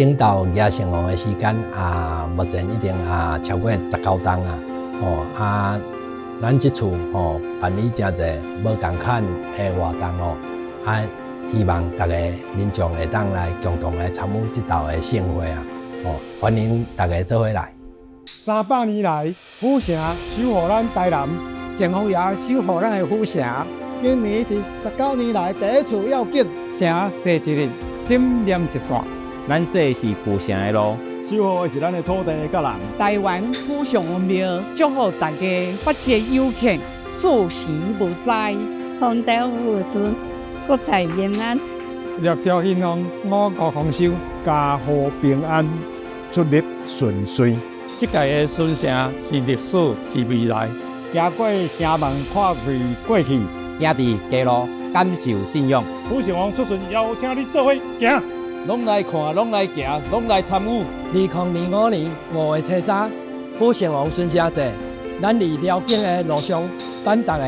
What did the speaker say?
頂鬥蜈城王的時間啊，目前已經啊超過19冬啊，吼啊，咱這次吼辦理誠濟無仝款的活動吼，啊，希望逐个民眾會當來共同來參與這道的盛會啊，吼，歡迎大家做伙來。 300年來，府城守護咱台南，城隍爺守護咱的府城。今年是19年來第一次遶境，城坐一日，心連一線。咱踅的是舊城的路，守護的是咱的土地佮人。台灣府上王廟祝福大家八節有慶，四時無災，風調雨順，國泰民安，六條興旺，五穀豐收，家和平安，出入順遂。這屆的巡城是歷史，是未來。行過城門，看開過去，行佇街路，感受信仰。府城王出巡，邀請你做伙行。攏來看，攏來行，攏來參與。2025年5月初三，府城王巡城節，咱佇寮境的路上等大家。